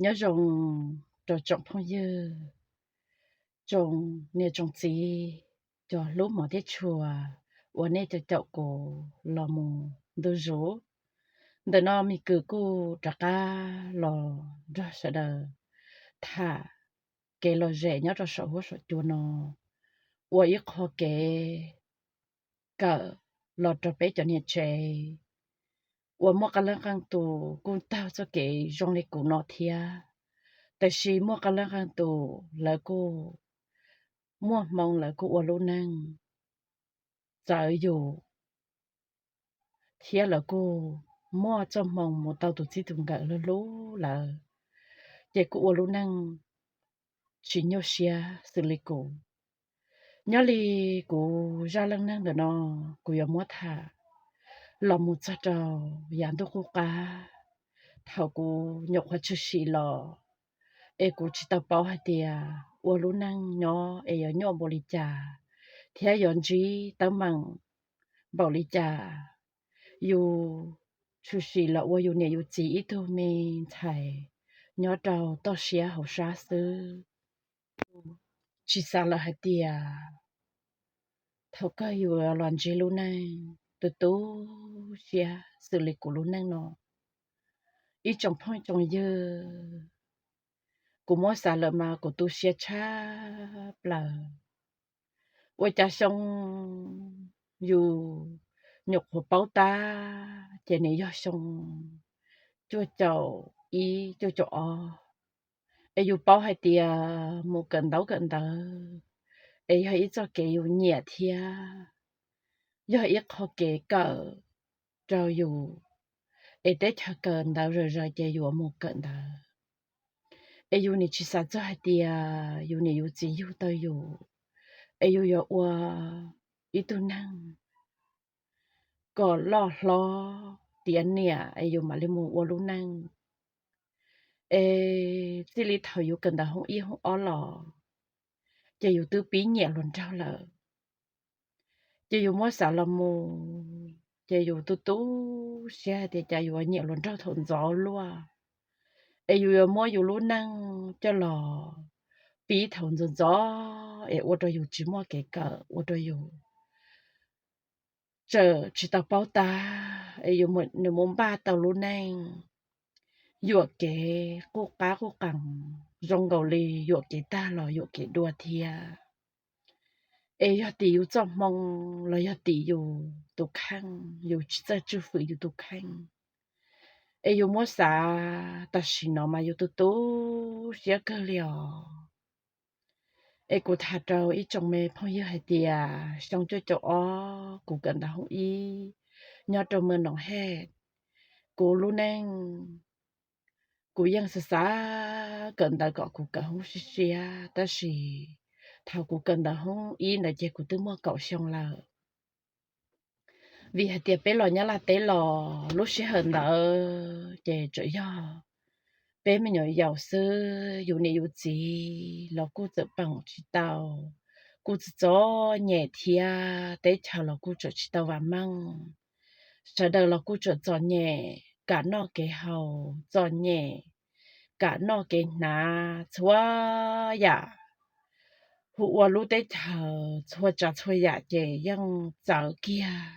Nyob zoo rau tsoom phooj ywg, tsoom niam tsoom txiv, cov hlub mos thiab tshua uas nej caum caum kuv los mus ntu zus. Ntawm no Mim Kws kuj rov qab los nrog sawv daws tham kev lom zem nyob rau saum huab saum cua no, ua ib qho kev kawm los rau peb cov niam tsev uas muaj qee leej qee tus kuj taug txoj kev zoo li kuv no thiab. Tab sis muaj qee leej qee tus lawv kuj muaj hmoo lawv kuj ua lub neej txawv yus, thiab lawv kuj muaj txoj hmoo mus tau tus txij tus nkawm hlub hlub lawv, ces kuj ua lub neej tsis nyuaj siab xws li kuv. Nyob li kuv zaj leej neeg ntawm no, kuv yuav muab tham los mus txog rau yav ntuj qub qab, thaum kuv nyuam qhuav tshwm sim los, es kuv tsis tau paub hais tias ua lub neej nyob es yuav nyuaj npaum li cas, thiab yuav ntsib teeb meem npaum li cas. Yus tshwm sim los ua yus niam yus txiv ib tug me ntxhais nyob rau toj siab hauv sab xwb, tsis xav lawm hais tias thaum kawg yus los ntsib lub neej tu tu siab xws li kuv lub neej no. Ib tsoom phooj tsoom ywg, kuv muab xav lawm mas kuv tu siab tshaj plaws. Ua cas xyoo yus nyuam qhuav paub tab ces nws yog xyoo cuaj caum ib cuaj caum ob, es yus paub hais tias mus kawm ntaub kawm ntawv es yog ib txoj kev yus nyiam thiab yog ib qho kev kawm rau yus, es teb chaws kawm ntawv zom zaws ces yus mus kawm ntawv. Es yus nim tsis xav txog hais tias yus niam yus txiv yug tau yus, es yus yuav ua ib tug neeg kom loj hlob tiav niam es yus mam li mus ua lub neej. Es txij li thaum yus kawm ntawv hoob ib hoob ob los, ces yus twb pib nyiam hluas nraug lawm. Ces yus muab xav los mus, ces yus tu tu siab hais tias cas yus nyiam hluas nraug thaum ntxov luaj, es yus yuav muab yus lub neej coj los pib thaum ntxov ntxov es ua rau yus tsis muaj kev kawm, ua rau yus txawm tsis tau paub tab es yus nws mus npaj tau lub neej yuam kev quj qab quj qees zoo nkaus li yuam kev tag los yuam kev dua thiab. Es yog tim yus txoj hmoo los yog tim yus tus kheej, yus tsis txawj tswj fwm yus tus kheej. Es yus muab xav tam sim no mas yus tu tu siab kawg li os. Es kuv tham rau ib tsoom me phooj ywg hais tias xyoo cuaj caum ob kuv kawm ntawv hoob ib nyob rau Mws Noom Hej. Kuv lub neej kuv yeej xav xav kawm ntawv kom kuv kawm hoob siab siab, tab sis thaum kuv kawm ntawv hoob ib ntawd ces kuv twb muaj kaum xyoo lawm. Vim hais tias peb los Nyab Laj teb los lub sij hawm ntawd ces tsuas yog peb me nyuam yaus xwb, yus niam yus txiv los kuj txawm pom tsis tau, kuj txawm txom nyem thiab teb chaws los kuj txawm tsis tau vam meej. Sawv daws los kuj txawm txom nyem, kam noj kev haus, txom nyem kam noj kev hnav, txhua yam hu ua lub teb chaws txhua tsav txhua yam ces yeej txawv kiag,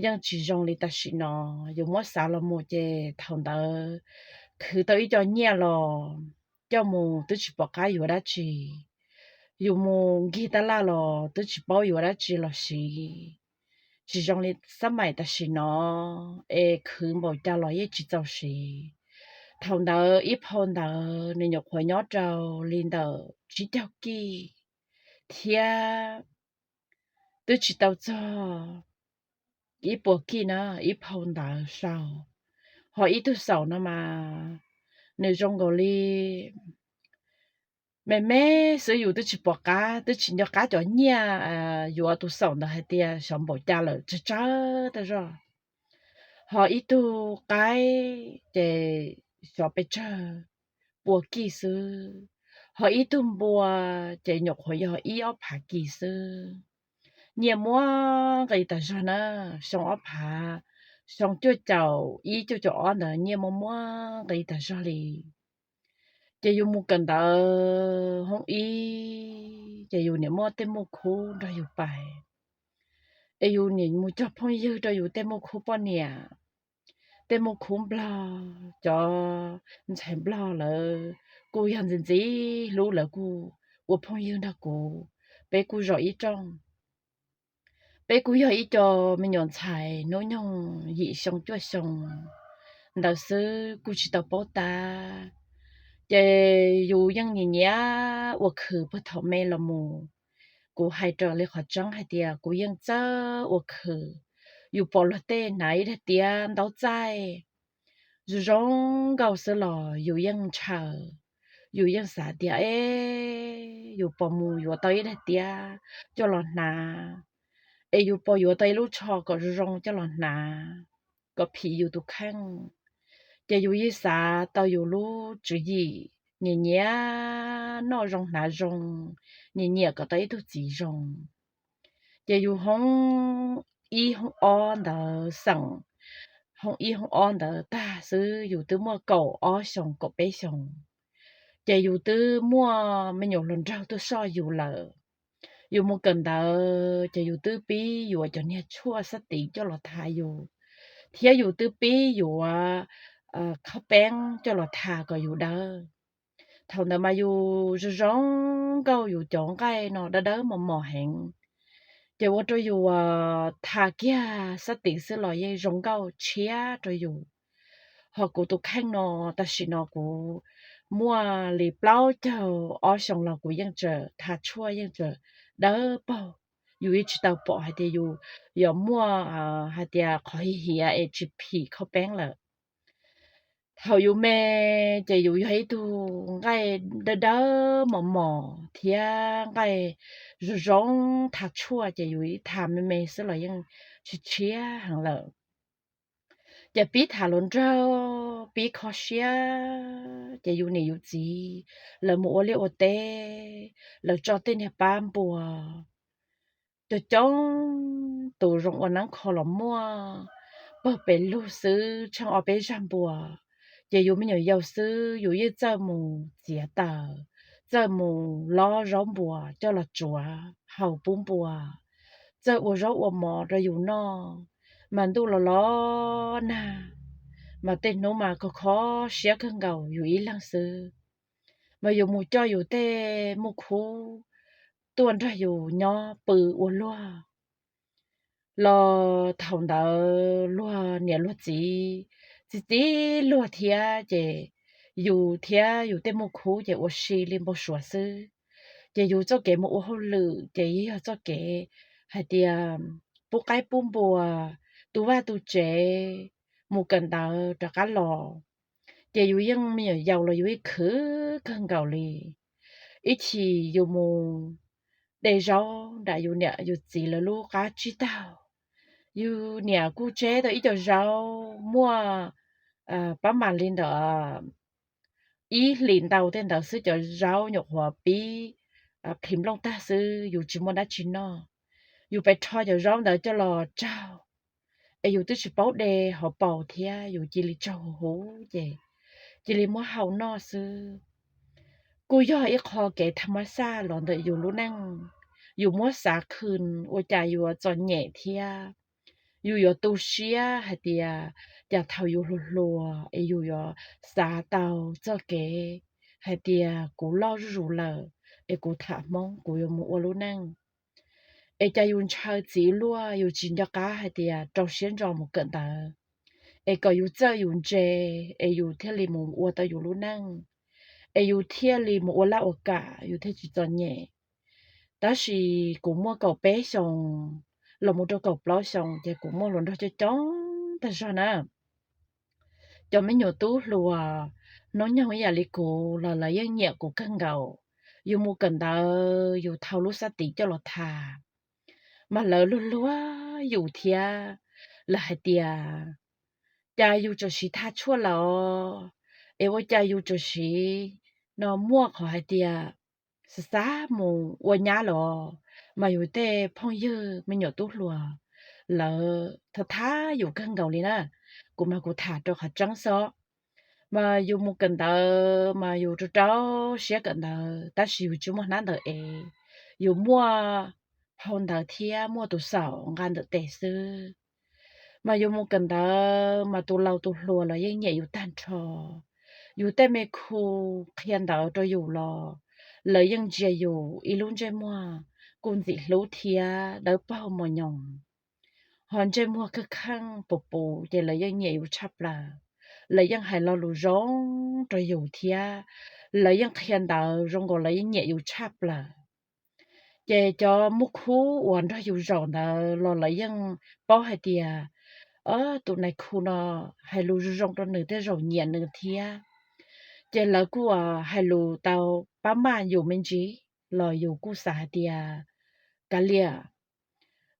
yeej tsis zoo li tam sim no. Yus muab xav los mus ces thaum ntawd khwv tau ib co nyiaj los coj mus twb tsis pom qab yuav dab tsi, yus mus nkig taj laj los twb tsis paub yuav dab tsi los siv. Tsis zoo li xab maim tam sim no es khwv npaum cas los yeej tsis txaus siv. Thaum ntawd ib phau ntawv nws nyuam qhuav nyob rau li ntawm tsib caug kij thiab twb tsis tau txog ib puas kij na, ib phau ntawv sau. Ho ib tug xaum no mas nws zoo nkaus li me me xwb, yus twb tsis pom qab, twb tsis nco qab cov nyiaj yuav tus xaum ntawd hais tias xyov npaum cas lawm, tsawg tsawg tas zog. Ho ib tug qaib ces xyov pes tsawg pua kij xwb, ho ib tug npua ces nyuam qhuav yog ib ob phav kis xwb. Nyiaj muaj nqis tas zog na, xyoo ob phav, xyoo cuaj caum ib cuaj caum ob ntawd nyiaj muaj muaj nqis tas zog li. Ces yus mus kawm ntawv hoob ib, ces yus niam muaj tej muaj khub nrog yus pais, es yus niam mus cog phooj ywg rau yus tej muaj khub poj niam, tej muaj khub nplog, cov ntxhais nplog lawv kuj yog ntxim ntxim hlub, lawv kuj ua phooj ywg nrog kuv, peb kuj zaum ib rooj. Peb kuj yog ib co me nyuam ntxhais hnub nyoog yim xyoo cuaj xyoo ntawd xwb, kuj tsis tau paub tab. Ces yus yeej nyiam nyiam ua khwm puag thaum me los mus. Kuv hais raws li qhov tseeb hais tias kuv yeej txawj ua khwm. Yus pom luag tej hnav ib daim tiab ntaub txaij zoo zoo nkauj xwb los yus yeej ntshaw, yus yeej xav tias, e, yus puas mus yuav tau ib daim tiab coj los hnav, es yus puas yuav tau ib lub tsho kom zoo zoo coj los hnav, kom phim yus tus kheej. Ces yus yeej xav tau yus lub tswv yim, nyiam nyiam noj zoo hnav zoo, nyiam nyiam kom tau ib tug txiv zoo. Ces yus hoob ib hoob ob ntawd xeem, hoob ib hoob ob ntawd tag xwb yus twb muaj kaum ob xyoos kaum peb xyoos. Ces yus twb muaj me nyuam hluas nraug tuaj soj yus lawm. Yus mus kawm ntawv ces yus twb pib yuav cov niag tshuaj xab tiv coj los tha yus, thiab yus twb pib yuav khob peeb coj los tha kom yus dawb. Thaum ntawd mas yus zoo zoo nkauj, yus cov nqaij no dawb dawb mos mos heev, ces ua rau yus tha kiag xab tiv xwb los yeej zoo nkauj tshiab rau yus. Ho kuv tus kheej no, tam sim no kuv muaj li plaub caug ob xyoos los kuv yeej tseem tha tshuaj yeej tseem dawb paug. Yus yeej tsis tau pom hais tias yus yuav muaj hais tias qhov hiv hiav es tsis phim khob peeb lawm. Thaum yus me ces yus yog ib tug nqaij dawb dawb mos mos thiab nqaij zoo zoo tha tshuaj, ces yus ib tha me me xwb los yeej tshiab tshiab heev lawm. Ces pib tham hluas nraug, pib kho siab, ces yus niam yus txiv lawv mus ua liaj ua teb, lawv tso tej niag pab npua coob coob, tus zoo ua neeb kho los muaj, pawg pes lug xwb tsheej ob peb zag npua. Ces yus me nyuam yaus xwb yus yeej txawj mus txiav taws, txawj mus lob zaub npua coj los tsuav hau pub npua, txawj ua zaub ua mov rau yus noj. Mas ntuj los los nag, mas tej hnub mas kho kho siab kawg nkaus yus ib leeg xwb. Mas yus mus coj yus tej muaj khub tuaj nrog yus nyob pw ua luag. Los thaum ntawd luag niam luag txiv txi txiv luag thiab, ces yus thiab yus tej muaj khub ces ua si li npau suav xwb. Ces yus txoj kev mus ua hauj lwm ces yeej yog txoj kev hais tias pub qaib pub npua, tu vaj tu tsev, mus kawm ntawv rov qab los. Ces yus yeej me nyuam yaus los yus yeej khwv kawg nkaus li. Ib chim yus mus de zaub nram yus niam yus txiv lawv lub qab tsib taug, yus niam kuj tseb tau ib co zaub muaj pab mam li ntawm ib hlis ntau tej ntawd xwb, cov zaub nyuam qhuav pib plhis nplooj tag xwb, yus tsis muaj dab tsi noj. Yus pes rho cov zaub ntawd coj los tsaug, es yus twb tsis paub de hauv paus thiab, yus cia li tsaug huv huv ces cia li muab hau noj xwb. Kuj yog ib qho kev tham mas xaj los ntawm yus lub neej. Yus muab xav khwm ua cas yuav txom nyem thiab. Yus yuav tu siab hais tias cas thaum yus hluas hluas es yus yuav xav tau txoj kev hais tias kuv loj zuj zus lawm es kuv tham Hmoob kuv yuav mus ua lub neej. Es cas yus ntshaw txiv luaj, yus tsis nco qab hais tias rau siab ntso mus kawm ntawv, es kom yus txawj yus ntse, es yus thiaj li mus ua tau yus lub neej, es yus thiaj li mus ua laj ua kam, yus thiaj tsis txom nyem. Tab sis kuv muaj kaum peb xyoos los mus rau kaum plaub xyoos ces kuv muaj hluas nraug coob coob tag zog na. Cov me nyuam tub hluas hnub nyoog ib yam li kuv los lawv yeej nyiam kuv kawg nkaus. Yus mus kawm ntawv yus thau lub xab tiv coj los tham, mas lawv luag luag yus thiab. Lawv hais tias, cas yus txawm siv thaj tshuaj lawm, es ua cas yus txawm siv no muaj qhov hais tias xav xav mus ua nyab los, mas yus tej phooj ywg me nyuam tub hluas lawv thab thab yus kawg nkaus li na. Kuv mas kuv tham rau qhov tseeb xwb. Mas yus mus kawm ntawv mas yus rau rau siab kawm ntawv tab sis yus tsis muaj hnab ntawv es, yus muaj phau ntawv thiab muaj tus xaum nqa ntawm tes xwb. Mas yus mus kawm ntawv mas tus laus tus hluas los yeej nyiam yus tag nrho. Yus tej me khu qhia ntawv rau yus los lawv yeej ntsia yus ib lub ntsej muag kuj ntxim hlub thiab dawb paug mos nyoos, ho ntsej muag kawg kheej puv puv ces lawv yeej nyiam yus tshaj plaws. Lawv yeej hais lo lus zoo rau yus thiab lawv yeej qhia ntawv zoo nkaus lawv yeej nyiam yus tshaj plaws. Ces cov muaj khub uas nrog yus zaum ntawd los lawv yeej paub hais tias tus nais khu no hais lus zoo zoo rau nws tej zaum nyiam nws thiab. Ces lawv kuj hais lus tau pab maj yus me ntsis los yus kuj xav hais tias kav liam,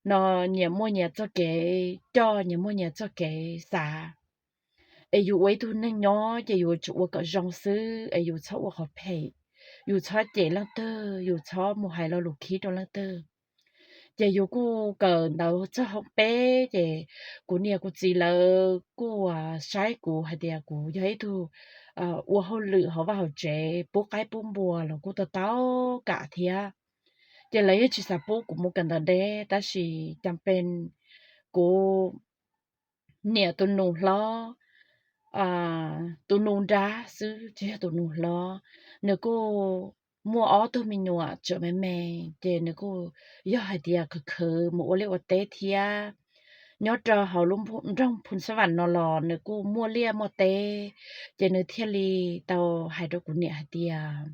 no nyias muaj nyias txoj kev coj, nyias muaj nyias txoj kev xav. Es yus ua ib tug neeg nyob ces yus tsuas ua kom zoo xwb es yus txhob ua qhov phem, yus txhob cem leej twg, yus txhob mus hais lo lus khib rau leej twg. Ces yus kuj kawm ntawv txog hoob peb ces kuv niam kuv txiv lawv kuj saib kuv hais tias kuv yog ib tug ua hauj lwm hauv vaj hauv tsev pub qaib pub npua los kuj tau tau kam thiab. Ces lawv yeej tsis xav pub kuv mus kawm ntawv deb tab sis cas pes kuv niam tus nus hlob, tus nus nrab xwb tsis yog tus nus hlob, nws kuj muaj ob tug me nyuam tseem me me, ces nws kuj yog hais tias khwv khwv mus ua liaj ua teb thiab. Nyob rau hauv lub nroog Phu Xab Vam no los nws kuj muaj liaj muaj teb, ces nws thiaj li tau hais rau kuv niam hais tias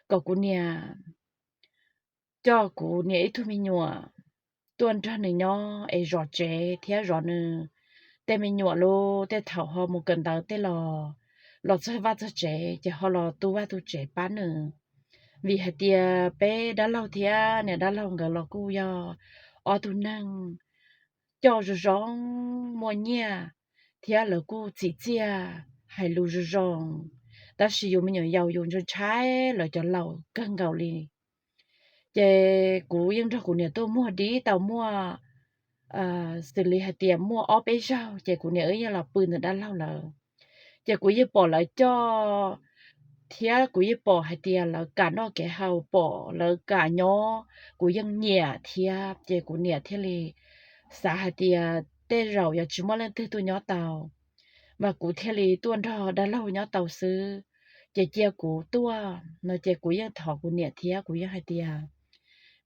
kom kuv niam coj kuv niam ib tug me nyuam tuaj nrog nws nyob es zov tsev thiab zov nws tej me nyuam lub tej thaum ho mus kawm ntawv tej los, los txog vaj txog tsev ces ho los tu vaj tu tsev pab nws. Vim hais tias peb dab laug thiab niam dab laug nkawd los kuj yog ob tug neeg coj zoo zoo, muaj nyiaj thiab lawv kuj txim txiaj hais lus zoo zoo, tab sis yus me nyuam yaus yus ntshai ntshai lawv cov laus kawg nkaus li. Ces kuv yeej nrog kuv niam tuaj muag dib tau muaj xws li hais tias muaj ob peb zaug ces kuv niam wb yeej los pw ntawm dab laug lawv. Ces kuv yeej pom lawv coj thiab kuv yeej pom hais tias lawv kam noj kev haus, pom lawv kam nyob, kuv yeej nyiam thiab ces kuv niam thiaj li xav hais tias tej zaum yog tsis muaj leej twg tuaj nyob tau, mas kuv thiaj li tuaj nrog dab laug nyob tau xwb. Ces cia kuv tuaj no ces kuv yeej thov kuv niam thiab kuv yeej hais tias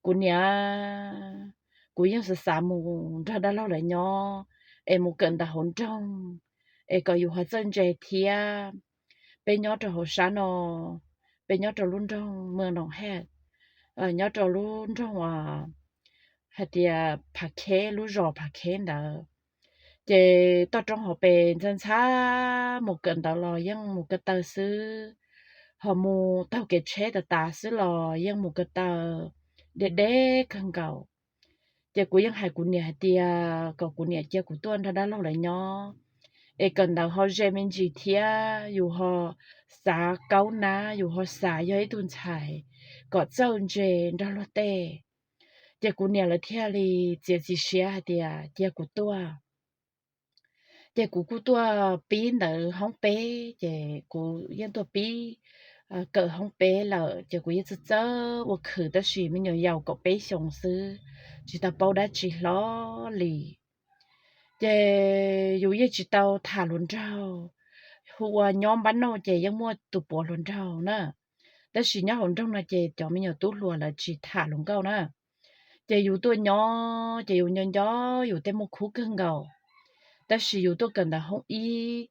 kuv niam, kuv yeej xav xav mus nrog dab laug lawv nyob es mus kawm ntawv hauv nroog es kom yus ho txawj ntse thiab. Peb nyob rau hauv sab no, peb nyob rau lub nroog Mws Noom Hej, nyob rau lub nroog uas hais tias Phav Kheb, lub zos Phav Kheb ntawd. Ces toj roob hauv pes ntxhab ntxhab, mus kawm ntawv los yeej mus ko taw xwb, ho mus taug kev tsheb tas tas xwb los yeej mus ko taw, deb deb kawg nkaus. Ces kuv yeej hais kuv niam hais tias kom kuv niam cia kuv tuaj nrog dab laug lawv nyob, es kawm ntawv ho ze me ntsis thiab yus ho xav kaub nab, yus ho xav yog ib tug ntxhais kom txawj ntse nrog luag tej. Ces kuv niam lawv thiaj li txiav txim siab hais tias cia kuv tuaj. Ces kuv kuj tuaj pib ntawv hoob peb, ces kuv yeej tuaj pib kawm hoob peb lawm, ces kuv yeej txawj txawj ua khwv tab sis me nyuam yaus kaum peb xyoos xwb, tsis tau paub dab tsi hlo li. Ces yus yeej tsis tau tham hluas nraug, hu ua nyob npab nauj ces yeej muaj tus puav hluas nraug na. Tab sis nyob hauv nroog no ces cov me nyuam tub hluas lawv tsis tham hluas nkauj na. Ces yus tuaj nyob ces yus nco nco yus tej muaj khub kawg nkaus. Tab sis yus tuaj kawm ntawv hoob ib,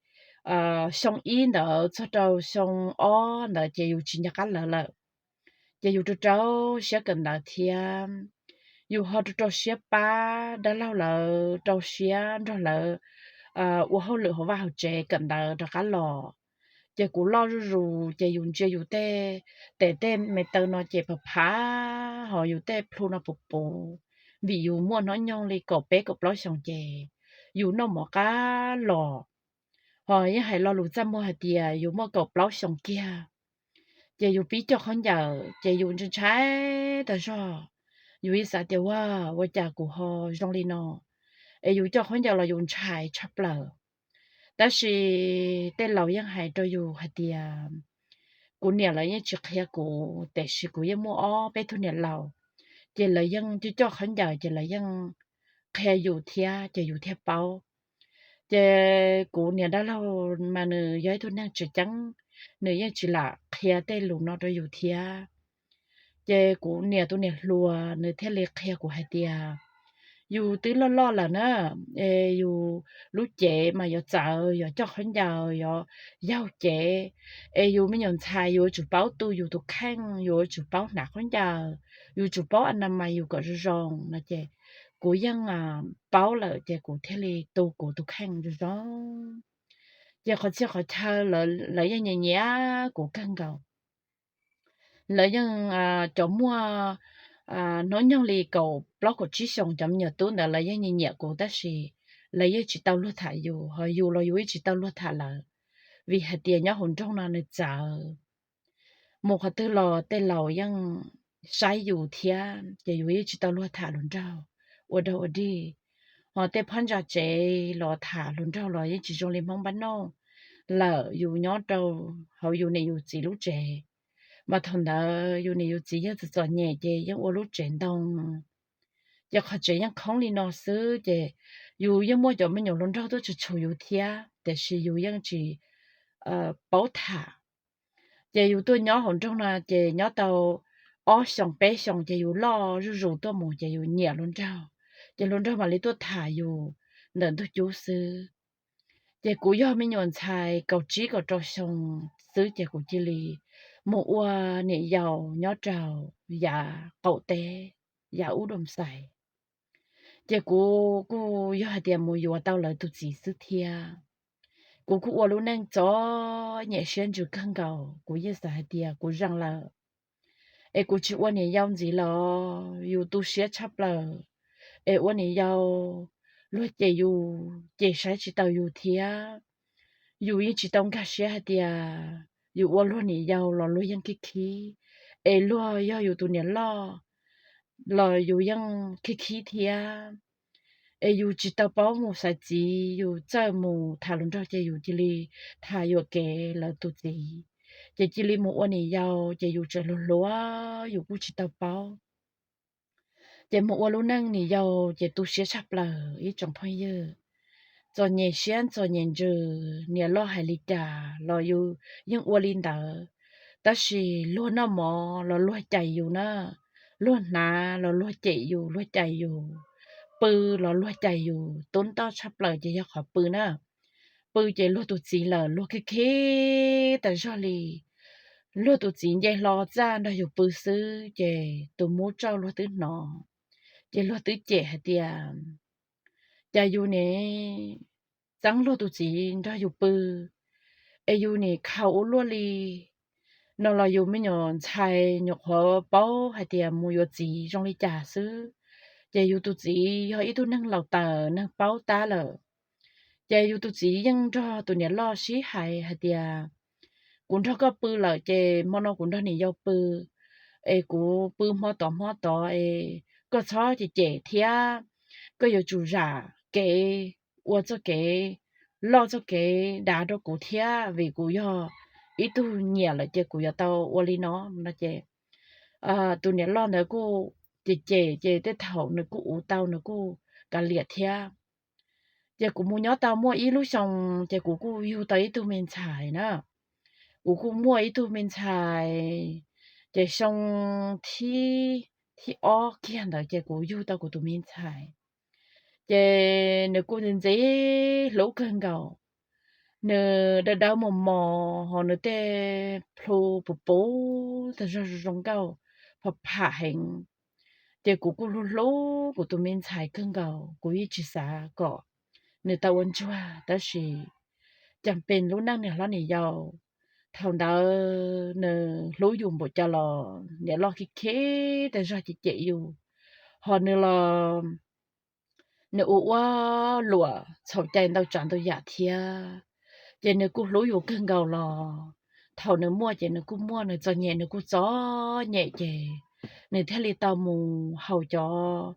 xyoo ib ntawd txog rau xyoo ob ntawd ces yus tsis nco qab lawv lawm. Ces yus rau rau siab kawm ntawv thiab, yus ho rau rau siab pab dab laug lawv, rau siab nrog lawv ua hauj lwm hauv vaj hauv tsev kawm ntawv rov qab los. Ces kuv loj zuj zus ces yus ntsia yus tej tes tej me taw no ces phav phav, ho yus tej plhu no puv puv, vim yus muaj hnub nyoog li kaum peb kaum plaub xyoos ces yus noj mov qab los. Ho yeej hais lo lus txaj muag hais tias yus muaj kaum plaub xyoos kiag, ces yus pib coj khaub ncaws ces yus ntshai ntshai tas zog. Yus yeej xav tias ua, ua cas kuv ho zoo li no, es yus coj khaub ncaws los yus ntshai tshaj plaws. Tab sis tej laus yeej hais rau yus hais tias, kuv niam lawv yeej tsis qhia kuv tiam sis kuv yeej muaj ob peb tug niam laus, ces lawv yeej coj coj khaub ncaws ces lawv yeej qhia yus thiab ces yus thiaj paub. Ces kuv niam dab laug mas nws yog ib tug neeg tseem ceeb, nws yeej tsis lam qhia tej lus no rau yus thiab. Ces kuv niam tus niam hluas nws thiaj li qhia kuv hais tias, yus twb loj loj lawm na, es yus lub cev mas yuav txawv, yuav coj khaub ncaws, yuav yaug cev, es yus me nyuam ntxhais yus yuav tsum paub tu yus tus kheej, yus yuav tsum paub hnav khaub ncaws, yus yuav tsum paub a na mas yus kom zoo zoo no ces kuv yeej paub lawm ces kuv thiaj li tu kuv tus kheej zoo zoo. Ces qhov txhia qhov chaw lawv yeej nyiam nyiam kuv kawg nkaus. Lawv yeej, cov muaj hnub nyoog li kaum plaub kaum tsib xyoos cov me nyuam tub ntawd lawv yeej nyiam nyiam kuv tab sis lawv yeej tsis tau luag tham yus, ho yus los yus yeej tsis tau luag tham lawv, vim hais tias nyob hauv nroog no nws txawv. Mus qhov twg los tej laus yeej saib yus thiab ces yus yeej tsis tau luag tham hluas nraug ua dog ua dig. Ho tej phab ntsa tsev los tham hluas nraug los yeej tsis zoo li Hmoob npab noj lawm. Yus nyob rau hauv yus niam yus txiv lub tsev, mas thaum ntawd yus niam yus txiv yeej txom txom nyem ces yeej ua lub tsev ntoo, ces qhov tsev yeej khoob li no xwb ces yus yeej muaj cov me nyuam hluas nraug tuaj tshum tshum yus thiab tiam sis yus yeej tsis paub tham. Ces yus tuaj nyob hauv nroog no ces nyob tau ob xyoos peb xyoos ces yus loj zuj zus tuaj mus ces yus nyiam hluas nraug, ces hluas nraug mam li tuaj tham yus ntawm ntug cub xwb. Ces kuv yog me nyuam ntxhais kaum tsib kaum rau xyoo xwb ces kuv cia li mus ua niam yau nyob rau yav qaum teb, yav ub doo xais. Ces kuv kuj yog hais tias mus yuav tau lawv tus txiv xwb thiab. Kuv kuj ua lub neej txom nyem siab ntsws kawg nkaus, kuv yeej xav hais tias kuv zoo lawm es kuv tsis ua niam yau ntxiv los yus tu siab tshaj plaws. Es ua niam yau luag cem yus ces saib tsis taus yus thiab, yus yeej tsis tau nkag siab hais tias yus ua luag niam yau los luag yeej khib khib, es luag yog yus tus niam loj los yus yeej khib khib thiab. Es yus tsis tau paub mus xaiv txiv, yus txawj mus tham hluas nraug ces yus cia li tham yuam kev lawv tus txiv, ces cia li mus ua niam yau ces yus tseem hluas hluas yus kuj tsis tau paub. Ces mus ua lub neej niam yau ces tu siab tshaj plaws ib tsoom phooj ywg. Txom nyem siab txom nyem ntsws, niam loj hais li cas los yus yeej ua li ntawd. Tab sis luag noj mov los luag cais yus na, luag hnav los luag cem yus luag cais yus, pw los luag cais yus. Tub ntoj tshaj plaws ces yog qhov pw na. Pw ces luag tus txiv lawm luag khib khib tas zog li. Luag tus txiv nce hlo txaj nrog yus pw xwb ces tus mub tsauj luag twb hnov, ces luag twb cem hais tias, cas yus ne txeeb luag tus txiv nrog yus pw, es yus nim khaus ua luaj li no los yus me nyuam ntxhais nyuam qhuav paub hais tias mus yuav txiv zoo li cas xwb. Ces yus tus txiv yog ib tug neeg laus taws neeg paub tab lawm. Ces yus tus txiv yeej nrog tus niam loj sib hais hais tias, kuv nrog koj pw lawm ces hmo no kuv nrog niam yau pw, es kuv pw hmo tod hmo tod es koj txhob cem cem thiab, koj yuav tsum zam kev, ua txoj kev loj txoj kev dav rau kuv thiab vim kuv yog ib tug nyiam lawm ces kuv yuav tau ua li no no ces tus niam loj ntawd kuj cem cem ces tej thaum nws kuj uv tau nws kuj kav liam thiab. Ces kuv mus nyob tau muaj ib lub xyoo ces kuv kuj yug tau ib tug me ntxhais na. Kuv kuj muaj ib tug me ntxhais, ces xyoo thib, thib ob kiag ntawd ces kuv yug tau kuv tus me ntxhais. Ces nws kuj ntxim ntxim hlub kawg nkaus. Nws dawb dawb mos mos ho nws tej plhu puv puv tag zog zoo zoo nkauj, phom pham heev. Ces kuv kuj hlub hlub kuv tus me ntxhais kawg nkaus, kuv yeej tsis xav kom nws tau ua ntsuag, tab sis cas pes lub neej niam hlob niam yau, thaum ntawd nws hlub yus npaum cas los niam loj khib khib tag zog cem cem yus, ho nws los nws ua ua luam txhaum cai ntau tsav ntau yam thiab. Ces nws kuj hlub yus kawg nkaus los thaum nws muaj ces nws kuj muaj, nws txom nyem nws kuj txom nyem ces nws thiaj li tau mus haus cov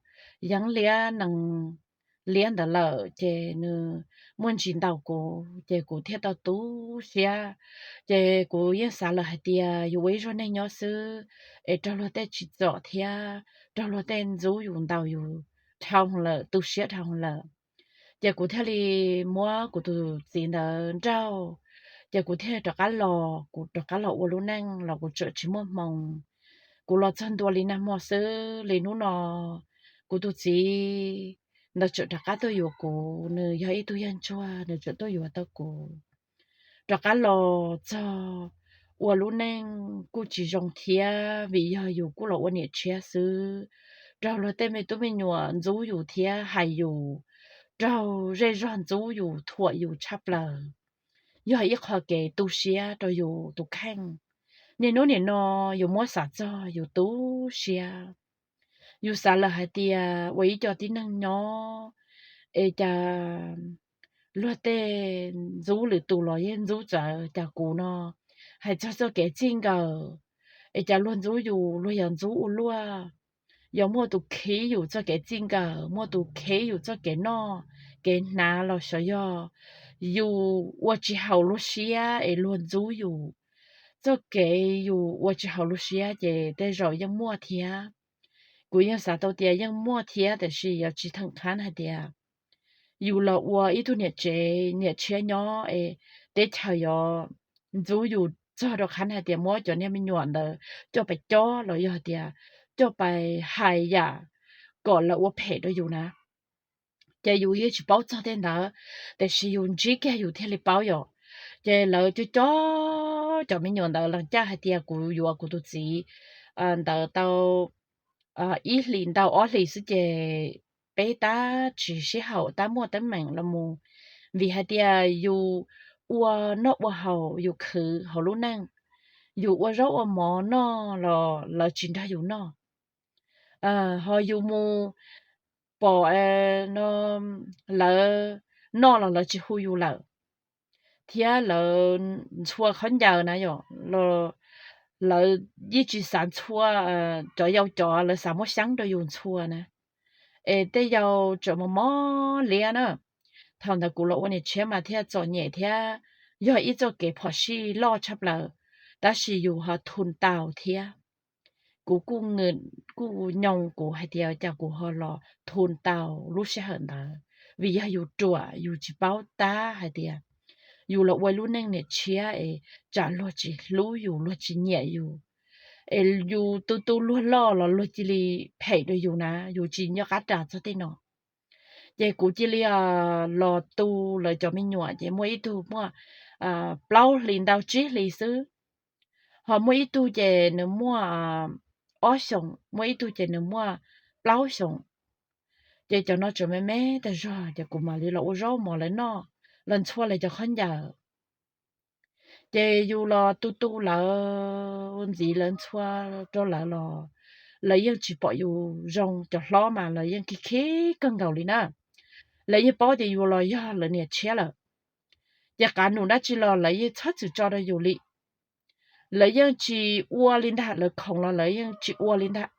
yeeb liab nees liab ntawd lawm ces nws muaj ntsis ntaus kuv ces kuv thiaj tau tu siab. Ces kuv yeej xav lawm hais tias yus ua ib zaug neeg nyob xwb es raug luag tej tsim txom thiab raug luag tej ntxub yus ntaus yus dhau lawm, tu siab dhau lawm. Ces kuv thiaj li muab kuv tus txiv ntawd nrauj, ces kuv thiaj rov qab los, kuv rov qab los ua lub neej los kuv tseem tsis muaj hmoo. Kuv los txog ntua li nag hmo xwb li hnub no, kuv tus txiv ntawd tseem rov qab tuaj yuav kuv, nws yog ib tug yawg ntsuag, nws tseem tuaj yuav tau kuv. Rov qab los txog ua lub neej kuj tsis zoo thiab vim yog yus kuj los ua niam tshiab xwb, raug luag tej me tub me nyuam ntxub yus thiab hais yus, raug zej zog ntxub yus thuam yus tshaj plaws. Yog ib qho kev tu siab rau yus tus kheej. Niaj hnub nim no yus muab xav txog yus tu siab. Yus xav lawm hais tias ua ib co tib neeg nyob es cas luag tej ntxub lwm tus los yeej ntxub txawv, cas kuv no hais txog txoj kev txij nkawm es cas luag ntxub yus, luag yog ntxub ua luaj, yog muaj tus khib yus txoj kev txij nkawm, muaj tus khib yus txoj kev noj kev hnav los xyov yog yus ua tsis haum luag siab es luag ntxub yus. Txoj kev yus ua tsis haum luag siab ces tej zaum yeej muaj thiab. Kuv yeej xav tau tias yeej muaj thiab, tiam sis yuav tsis theem qhab hais tias yus los ua ib tug niam tsev niam tshiab nyob es teb chaws yuav ntxub yus txog rau qhab hais tias muab cov niag me nyuam ntawd coj pais cob los yog tias coj pais hais yam kom lawv ua phem rau yus na. Ces yus yeej tsis paub txog tej ntawd, tiam sis yus ntsib kiag yus thiaj li paub yom. Ces lawv coj cov me nyuam ntawd los caj hais tias kuv yuav kuv tus txiv ntawd tau ib hlis ntau ob hlis xwb ces peb tab tsis sib haum, tab muaj teeb meem los mus, vim hais tias yus ua noj ua haus, yus khwv hauv lub neej, yus ua zaub ua mov noj los lawv tsis nrog yus noj, ho yus mus pom lawv noj los lawv tsis hu yus lawm, thiab lawv ntxhua khaub ncaws na yom, lawv yeej tsis xav ntxhua, cov yau cov lawv xav muab xyeeb rau yus ntxhua na, es tej yau tseem mos mos liab na. Thaum ntawd kuv los ua niam tshiab mas thiaj txom nyem thiab, yog ib txoj kev phom sij loj tshaj plaws, tab sis yus ho thu ntau thiab. Kuv kuj nyob kuv hais tias cas kuv ho los thu ntau lub sij hawm ntawd, vim yog yus ruam yus tsis paub tab hais tias yus los ua lub neej niam tshiab es tsam luag tsis hlub yus, luag tsis nyiam yus, es yus tu tu luag loj los luag cia li phem rau yus na, yus tsis nco qab ras txog tej no. Ces kuv cia li los tu lawv cov me nyuam, ces muaj ib tug muaj plaub hlis ntau tsib hlis xwb, ho muaj ib tug ces nws muaj ob xyoos, muaj ib tug ces nws muaj plaub xyoos. Ces cov no tseem me me tag zog, ces kuv mam li los ua zaub mov lawv noj, los ntxhua lawv cov khaub ncaws. Ces yus los tu tu lawv ntxiv lawv ntxhua rau lawv los lawv yeej tsis pom yus zoo. Cov hlob mas lawv yeej khib khib kawg nkaus li na, lawv yeej paub tias yus los yog lawv niam tshiab lawm, ces qav num dab tsi los lawv yeej txhob txwm tso rau yus li. Lawv yeej tsis ua li ntag, lawv khoom los lawv yeej tsis ua li ntag.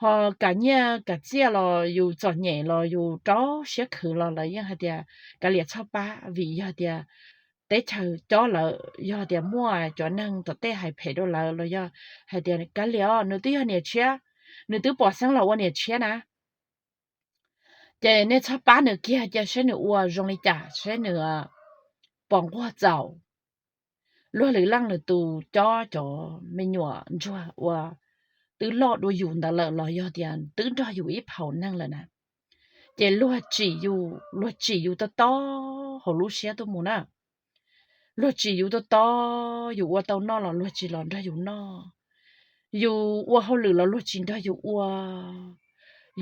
Ho kam nyiaj kam txiaj los yus txom nyem los yus rau siab khwv los lawv yeej hais tias kav liam txhob pab, vim yog tias teb chaws cob lawv, yog tias muaj cov neeg tom tej hais phem rau lawv los yog hais tias kav liam os, nws twb yog niam tshiab, nws twb pom xeeb los ua niam tshiab na. Ces nej txhob pab nws kiag, cia saib nws ua zoo li cas, saib nws pom nquag txaus. Luag lwm leej lwm tus cob cov me nyuam ntsuag uas twb loj dua yus ntawd lawm los yog tias twb nrog yus ib phaum neeg lawm na, ces luag tsim yus, luag tsim yus tob tob hauv lub siab tuaj mus na. Luag tsim yus tob tob, yus ua tau noj los luag tsis los nrog yus noj, yus ua hauj lwm los luag tsis nrog yus ua,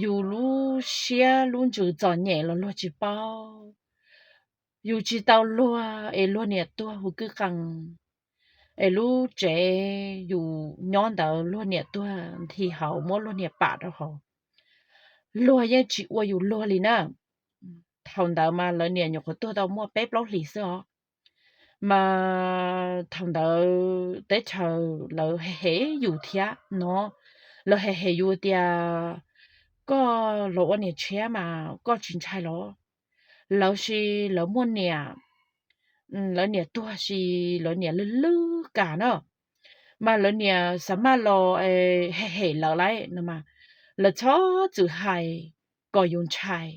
yus lub siab lub ntsws txom nyem los luag tsis paub. Yus tsis tau luag es luag niam tuag hu kwj qees, es lub tsev yus nyob ntawd luag niam tuag nthi hauv, muab luag niam pam rau hauv. Luag yeej tsis ua yus luag li na. Thaum ntawd mas lawv niam nyuam qhuav tuag tau muaj peb plaub hlis xwb os. Mas thaum ntawd teb chaws lawv hem hem yus thiab no, lawv hem hem yus tias koj los ua niam tshiab mas koj tsis ntshai los? Lawv si lawv muaj niam, lawv niam tuag si lawv niam lwj lwj kam na, mas lawv niam xav maj los hem hem lawv lawm no mas lawv txhob txwm hais kom yus ntshai.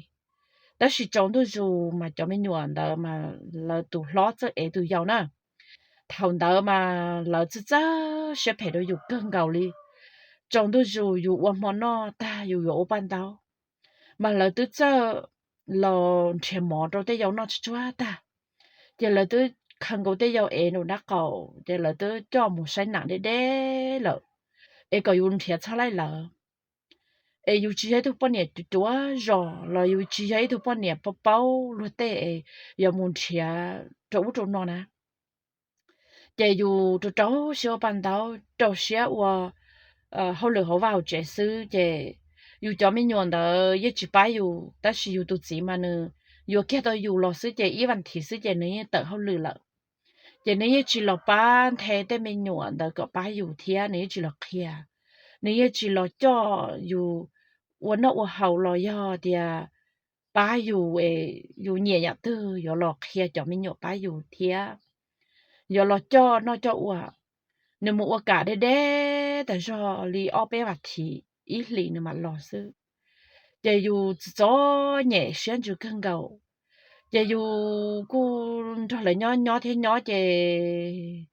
Tab sis tsaus ntuj zus mas cov me nyuam ntawd mas lawv tus hlob txawj ev tus yau na. Thaum ntawd mas lawv txawj txawj siab phem rau yus kawg nkaus li. Tsaus ntuj zus yus ua hmo noj tag yus yuav ua paj ntaub, mas lawv twb txawj los nrhiav mov rau tej yau noj tsuag tsuag tag, ces lawv twb khaws nkaus tej yau ev nraum dab qaum ces lawv twb coj mus saib nam deb deb lawm, es kom yus nrhiav txhob laij lawv, es yus tsis yog ib tug poj niam cuav zos los yus tsis yog ib tug poj niam paub paub luag tej es yuav mus nrhiav rau ub rau no na. Ces yus rau rau siab ua paj ntaub, rau siab ua hauj lwm hauv vaj hauv tsev xwb, ces yus cov me nyuam ntawd yeej tsis pab yus, tab sis yus tus txiv mas nws yuav kiag tau yus los xwb ces ib vas thiv xwb ces nws yeej tawm hauj lwm lawm. Ces nws yeej tsis los pab nthe tej me nyuam ntawd kom pab yus thiab nws yeej tsis los qhia, nws yeej tsis los coj yus ua noj ua haus los yog tias pab yus es yus nyiam yam twg yuav los qhia cov me nyuam pab yus thiab yuav los coj noj coj ua. Nws mus ua kam deb deb tas zog li ob peb vas thiv ib hlis nws mam los xwb. Ces yus txom txom nyem siab ntsws kawg nkaus, ces yus kuj nrog lawv nyob nyob thiab nyob ces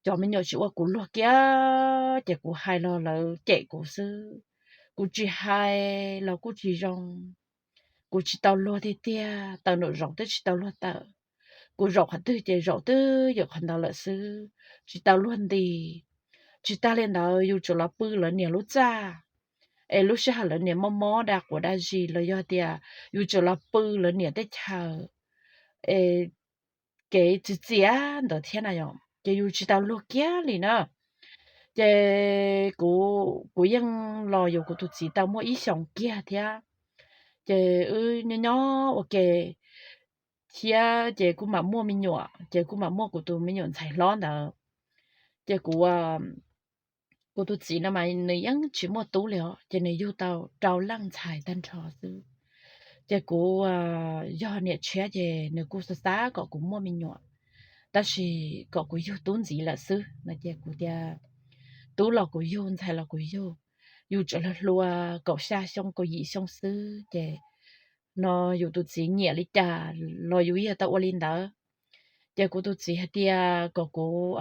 cov me nyuam tsis ua kuv luag kiag ces kuv hais los lawv cem kuv xwb. Kuv tsis hais los kuj tsis zoo, kuv tsis tau luag tiag tiag, tawm nraum zoov twb tsis tau luag tawm. Kuv zaum qhov twg ces zaum twb ywm qhov ntawd lawm xwb, tsis tau luag nti. Tsis tag li ntawd yus tseem los pw lawv niam lub txaj, es lub sij hawm lawv niam mob mob da quav da zis los yog tias yus tseem los pw lawv niam tej chaw es kev txiv txias ntawd thiab na yom, ces yus tsis tau luag kiag li na. Ces kuv, kuv yeej los yuav kuv tus txiv tau muaj ib xyoos kiag thiab, ces wb nyob nyob ua ke thiab ces kuj mam muaj me nyuam, ces kuj mam muaj kuv tus me nyuam ntxhais hlob ntawd. Ces kuv, kuv tus txiv no mas nws yeej tsis muaj tub li os, ces nws yug tau rau leej ntxhais tag nrho xwb. Ces kuv yog niam tshiab ces nws kuj xav xav kom kuv muaj me nyuam, tab sis kom kuv yug tub ntxiv lawm xwb no ces kuv tias tub los kuv yug, ntxhais los kuv yug. Yus tseem hluas hluas kaum xya xyoo kaum yim xyoo xwb ces no yus tus txiv nyiam li cas los yus yeej tau ua li ntawd. Ces kuv tus txiv hais tias kom kuv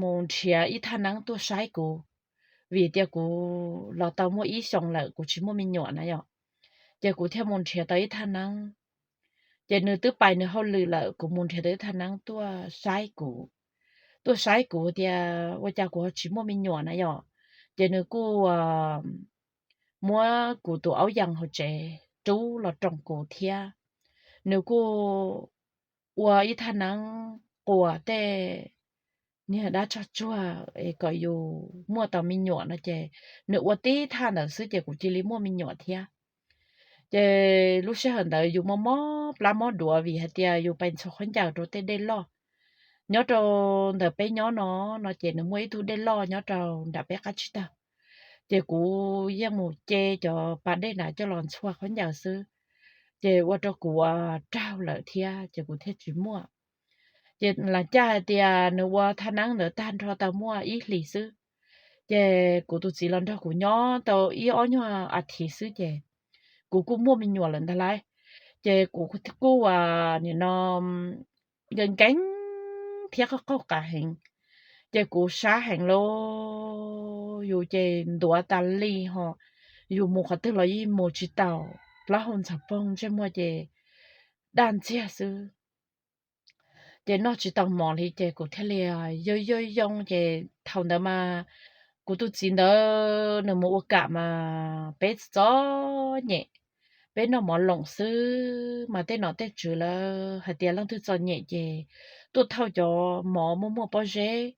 mus nrhiav ib thaj neeb tuaj saib kuv, vim tias kuv los tau muaj ib xyoos lawm kuv tsis muaj me nyuam na yom. Ces kuv thiaj mus nrhiav tau ib thaj neeb. Ces nws twb pais nws hauj lwm lawm, kuv mus nrhiav tau ib thaj neeb tuaj saib kuv, tuaj saib kuv tias ua cas kuv ho tsis muaj me nyuam na yom. Ces nws kuj muab kuv tus aub yees hauv tsev rub los roos kuv thiab. Nws kuj ua ib thaj neeb quas tej niag dab tsog tsuag es kom yus muaj tau me nyuam no ces nws ua tib thaj ntawd xwb ces kuv cia li muaj me nyuam thiab. Ces lub sij hawm ntawd yus mob mob plab mob duav vim hais tias yus pais ntxhua khaub ncaws rau tej dej loj. Nyob rau ntawm peb nyob no, no ces nws muaj ib tug dej loj nyob rau nram peb qab tsib taug. Ces kuv yeej mus ce cov pas dej nrad coj los ntxhua khaub ncaws xwb, ces ua rau kuv raug lawm thiab ces kuv thiaj tsis muaj. Ces las caj hais tias nws ua thaj neeb ntawd tag nrho tau muaj ib hlis xwb, ces kuv tus txiv los nrog kuv nyob tau ib ob nyuag a thiv xwb ces kuv kuj muaj me nyuam lawm ntag lauj. Ces kuv kuj ua nim no nkees nkees thiab qaug qaug qas heev, ces kuv sab heev lauj, yus ces ntuav tas li ho, yus mus qhov twg los yeej mus tsis taus, plaub hau ntxhov poog ntsej muag ces daj ntxiag xwb. Ces noj tsis tau mov li ces kuv thiaj li yoo yoo yoo ces thaum ntawd mas kuv tus txiv ntawd nws mus ua kam mas peb txom nyem, peb noj mov loos xwb mas tej nom tej tswv lawv hais tias leej twg txom nyem ces tuaj thauj cov mov muaj muaj pob zeb,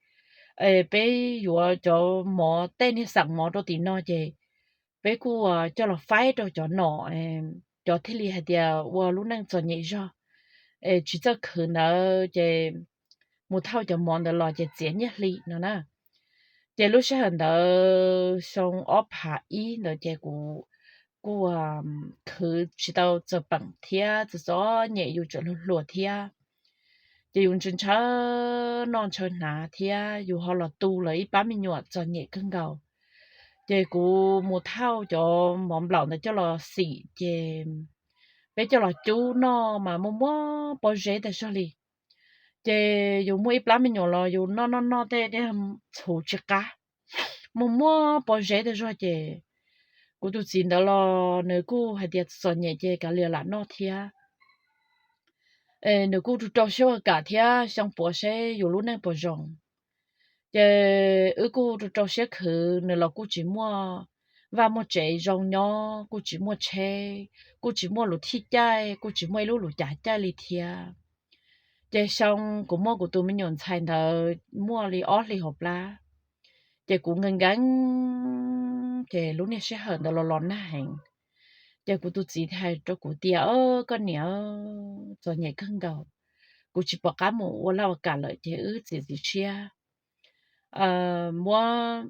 peb yuav cov mov tej niag xeem mov rau tim no ces peb kuj coj los faib rau cov nom, cov thiaj li hais tias ua lub neej txom nyem zog. es tsis txawj khwv ntawd ces mus thauj cov mov ntawd los ces txiav nyiaj hli no na. Ces lub sij hawm ntawd xyoo ob phav ib ntawd ces kuv kuj khwv tsis tau txog peem thiab txom txom nyem, yus tseem hluas hluas thiab. Ces yus ntshaw ntshaw noj ntshaw hnav thiab yus ho los tu lawv ib plab me nyuam txom nyem kawg nkaus. Ces kuv mus thauj cov mov nplaum ntawd coj los xim ces peb coj los cub noj mas muaj muaj pob zeb tag zog li. Ces yus muaj ib plab me nyuam los yus noj noj noj tej txhuv tsis qab, muaj muaj pob zeb tag zog ces kuv tus txiv ntawd los nws kuj hais tias txom nyem ces kav liam lam noj thiab. Nws kuj rau rau siab ua kam thiab xyoo puav seb yus lub neej puas zoo. Ces wb kuj rau rau siab khwv, nws los kuj tsis muaj vaj muaj tsev zoo nyob, kuj tsis muaj tsheb, kuj tsis muaj lus thij caij, kuj tsis muaj ib lub lus cav caij li thiab. Ces xyoo kuv muaj kuv tus me nyuam ntxhais ntawd muaj li ob hlis hauv plab, ces kuv nkees nkees, ces lub niag sij hawm ntawd los los nag heev. Ces kuv tus txiv thiaj hais rau kuv tias, Koj niam, txom nyem kawg nkaus, kuv tsis pom qab mus ua laj ua kam lawm ces wb txiav txim siab muab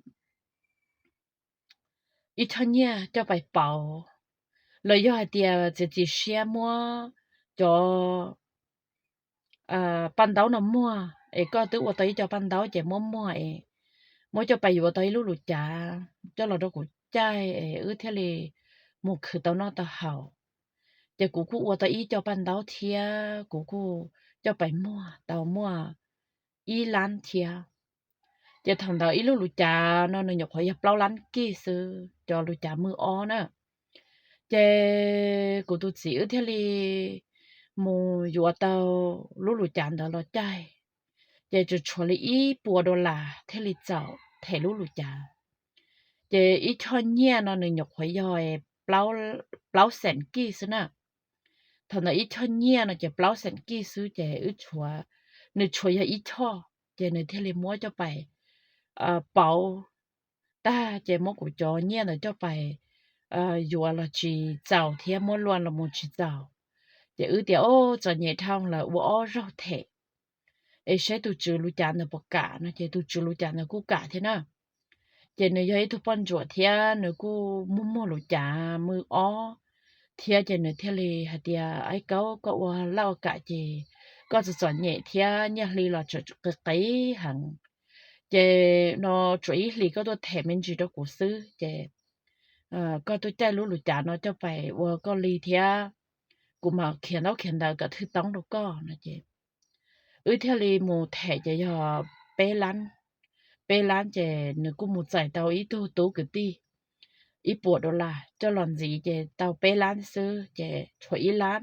ib choj nyiaj coj pais pauv, los yog hais tias txiav txim siab muab cov paj ntaub no muag, es koj twb ua tau ib co paj ntaub ces muab muag es muab coj pais yuav tau ib lub lus cav coj los rau kuv caij es wb thiaj li mus khwv tau noj tau haus. Ces kuv kuj ua tau ib co paj ntaub thiab kuv kuj coj pais muag tau muaj ib lab thiab. Ces thaum ntawd ib lub lus cav no nws nyuam qhuav yog plaub lab kij xwb, cov lus cav mws ob na. Ces kuv tus txiv wb thiaj li mus yuav tau lub lus cav ntawd los caij, ces tsuas tshuav li ib puas dollar thiaj li txaus them lub lus cav. Ces ib choj nyiaj no nws nyuam qhuav yog plaub xees kij xwb na. Thaum ntawd ib choj nyiaj no ces plaub xees kij xwb ces wb tshuav, nws tshuav yog ib choj ces nws thiaj li muab coj pais pauv tag ces muab kuv cov nyiaj ntawd coj pais yuav los tsis txaus thiab muab luaj los mus tsis txaus. Ces wb tias, Au, txom nyem dhau lawm, ua ob zaug them es seb tus tswv lus cav ntawd puas kam no ces tus tswv lus cav ntawd kuj kam thiab na. Ces nws yog ib tug poj ntsuam thiab nws kuj muag muag lus cav mws ob thiab ces nws thiaj li hais tias, Aib Kaub, koj ua laj ua kam ces koj txom txom nyem thiab nyiaj hli los tseem qis qis heev, ces no tsuas ib hlis koj tuaj them me ntsis rau kuv xwb ces koj tuaj caij lub lus cav no coj pais ua koj li thiab, kuv mam khiav ntaub khiav ntawv kom thwj toob rau koj no ces wb thiaj li mus them ces yog peb lab, peb lab ces nws kuj mus txais tau ib tug tub kwv tij ib puas dollar coj los ntxiv ces tau peb lab xwb ces tshuav ib lab.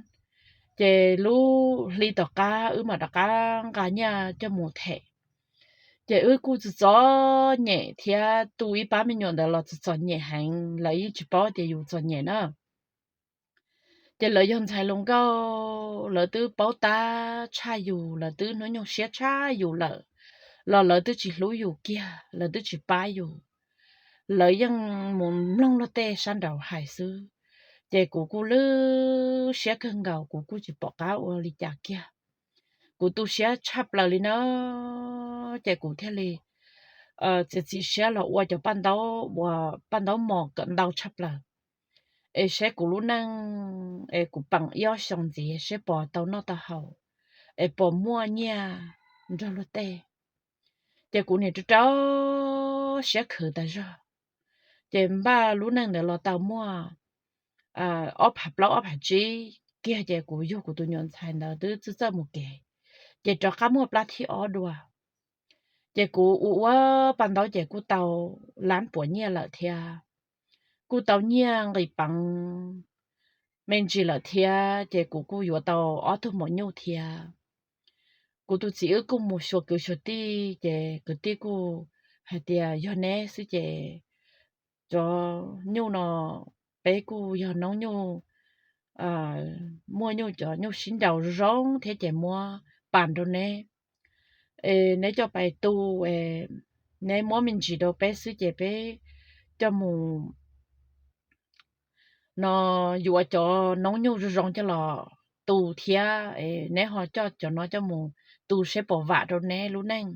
Ces lub hli tom qab wb mam rov qab nqa nyiaj coj mus them. Ces wb kuj txom txom nyem thiab tu ib pab me nyuam ntawd los txom txom nyem heev, lawv yeej tsis paub tias yus txom nyem na. Ces lawv yog ntxhais hluas nkauj, lawv twb paub tab tshaj yus, lawv twb hnub nyoog siab tshaj yus lawm, los lawv twb tsis hlub yus kiag, lawv twb tsis pab yus, lawv yeej mus mloog luag tej sab nraud hais xwb. Ces kuv kuj lwj siab kawg nkaus, kuv kuj tsis pom qab ua li cas kiag. Kuv tu siab tshaj plaws li na, ces kuv thiaj li txiav txim siab los ua cov paj ntaub, ua paj ntaub mos kom ntau tshaj plaws, es saib kuv lub neej es kuv peem ib ob xyoos ntxiv seb puas tau noj tau haus, es puas muaj nyiaj nrog luag tej. Ces kuv niam rau rau siab khwv tas zog, ces npaj lub neej ntawd los tau muaj ob phav plaub ob phav tsib kiag ces kuv yug kuv tus nyuam ntxhais ntawd twb txawj txawj mus kev, ces rov qab muaj plab thib ob dua. Ces kuv ua ua paj ntaub ces kuj tau lab puas nyiaj lawm thiab, kuj tau nyiaj nqis peev me ntsis lawm thiab, ces kuv kuj yuav tau ob tug maum nyuj thiab. Kuv tus txiv wb kuj mus xyuas kwv xyuas tij, ces kwv tij kuj hais tias yog neb xwb ces cov nyuj no, peb kuj yog noob nyuj, muaj nyuj cov nyuj sib nraus zoo zoo thiab ces muab pas rau neb, es neb coj pais tu, neb muab me ntsis rau peb xwb ces peb coj mus no yuav cov noob nyuj zoo zoo coj los tu thiab, neb ho coj cov no coj mus tu seb pom vam rau neb lub neej.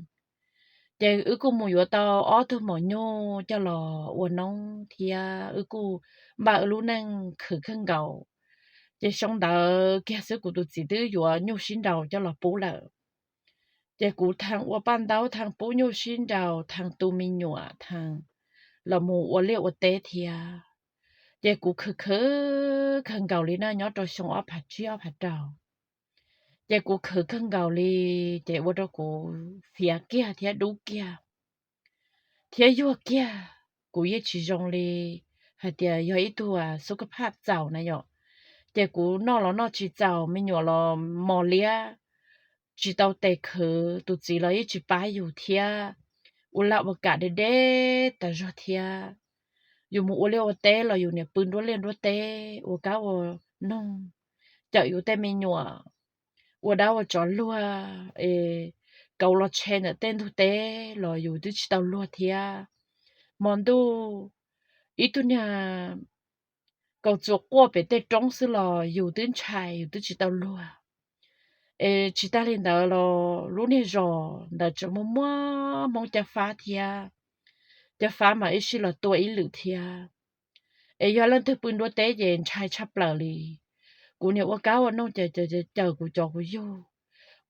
Ces wb kuj mus yuav tau ob tug maum nyuj coj los ua noob thiab wb kuj npaj wb lub neej khwv kawg nkaus. Ces xyoo ntawd kiag xwb kuv tus txiv twb yuav nyuj sib nraus coj los pub lawm. Ces kuv thaas ua paj ntaub, thaas pub nyuj sib nraus, thaas tu me nyuam, thaas los mus ua liaj ua teb thiab. Ces kuv khwv khwv kawg nkaus li na nyob rau xyoo ob phav tsib ob phav rau. Ces kuv khwv kawg nkaus li, ces ua rau kuv fiav kiag thiab dub kiag thiab yuag kiag. Kuv yeej tsis zoo li hais tias yog ib tug xub kab phaj txaus na yom. Ces kuv noj los noj tsis txaus, me nyuam los mos liab, tsis tau tes khwv, tus txiv los yeej tsis pab yus thiab. Ua laj ua kam deb deb tas zog thiab. Yus mus ua liaj ua teb los yus niam pw nruab liaj nruab teb ua kab ua noog, cawm yus tej me nyuam ua dab ua tsov luag es kauv los tshe ntawm tej ntug teb los yus twb tsis tau luag thiab. Hmo ntuj ib tug niag kaus txuas quaj pem tej roob xwb los yus twb ntshai, yus twb tsis tau luag. Es tsis tag li ntawd los lub niag zos ntawd tseem muaj muaj Hmoob cab fab thiab. Cab fab mas ib sij los tua ib lwm thiab. Es yog leej twg pw nruab teb ces ntshai tshaj plaws li. Kuv niam ua kab ua noog cawm cawm kuv cov kuv yug.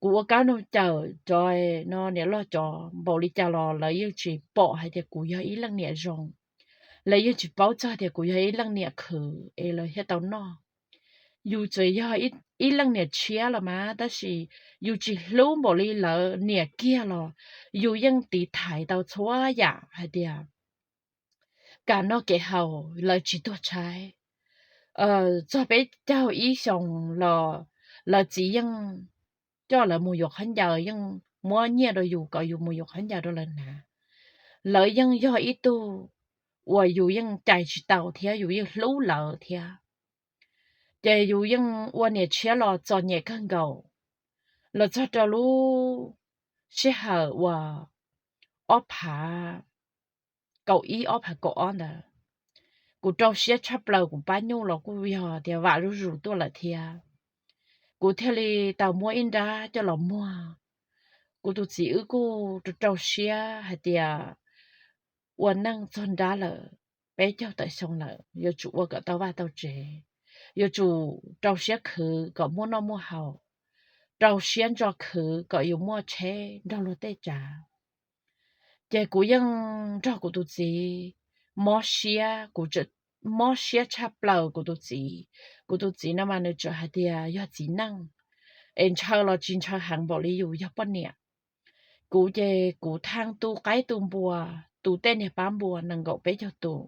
Kuv ua kab noog cawm cov no niam loj cov npaum li cas los lawv yeej tsis pom hais tias kuv yog ib leej niam zoo. Lawv yeej tsis paub txog tias kuv yog ib leej niam khwv es lawv thiaj tau noj. Yus txawm yog ib leej niam tshiab los mas tab sis yus tsis hlub npaum li lawv niam kiag los yus yeej tiv thaiv tau txhua yam hais tias kev noj kev haus lawv tsis tuag tshaib. Txog peb caug ib xyoos los lawv txiv yeej coj lawv mus yuav khaub ncaws, yeej muab nyiaj rau yus kom yus mus yuav khaub ncaws rau lawv hnav. Lawv yeej yog ib tug uas yus yeej cais tsis tau thiab yus yeej hlub lawv thiab. Ces yus yeej ua niam tshiab los txom nyem kawg nkaus. Los txog rau lub sij hawm uas ob phav kaum ib ob phav kaum ob ntawd, kuv rau siab tshaj plaws, kuv pab nyuj los kuj yog tias vam zuj zus tuaj lawm thiab. Kuv thiaj li tau muab ib nrab coj los muag. Kuv tus txiv wb kuj rau rau siab hais tias ua neej txog nrab lawm, peb caug tawm xyoo lawm, yuav tsum ua kom tau vaj tau tsev, yuav tsum rau siab khwv kom muaj noj muaj haus, rau siab ntso khwv kom yus muaj tsheb nrog luag tej tsav. Ces kuv yeej nrog kuv tus txiv mob siab, kuv mob siab tshaj plaws kuv tus txiv. Kuv tus txiv no mas nws tseem hais tias yog txiv neej, es ntshaw los tsis ntshaw heev npaum li yus yog poj niam. Kuv ces kuv thaaj tu qaib tu npua, tu tej niag pab npua nees nkaum peb caug tus,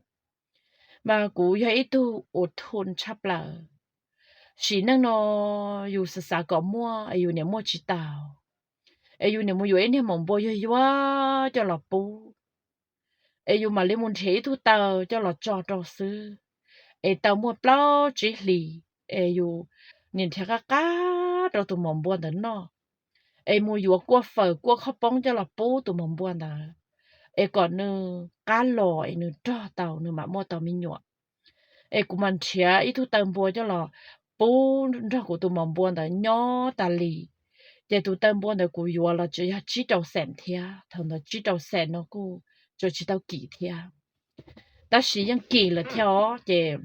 mas kuv yog ib tug ua thun tshaj plaws. Sim neej no yus xav xav kom muaj es yus niam muaj tsis tau, es yus niam mus yuav ib niag maum npua yuag yuag coj los pub, es yus mam li mus nrhiav ib tug taw coj los tso rau xwb, es tau muaj plaub tsib hlis, es yus niam nrhiav qab qab rau tus maum npua ntawd noj, es mus yuav kua fawm kua qhov poob coj los pub tus maum npua ntawd, es kom nws qab los es nws rog tau nws mam muaj tau me nyuam. Es kuv mam nrhiav ib tug taw npua coj los pub nrog kuv tus maum npua ntawd nyob tas li. Ces tus taw npua ntawd kuv yuav los tseem yog tsib rau xees thiab, thaum ntawd tsib rau xees no kuj tseem tsis tau kim thiab. Tab sis yeej kim lawm thiab os. Ces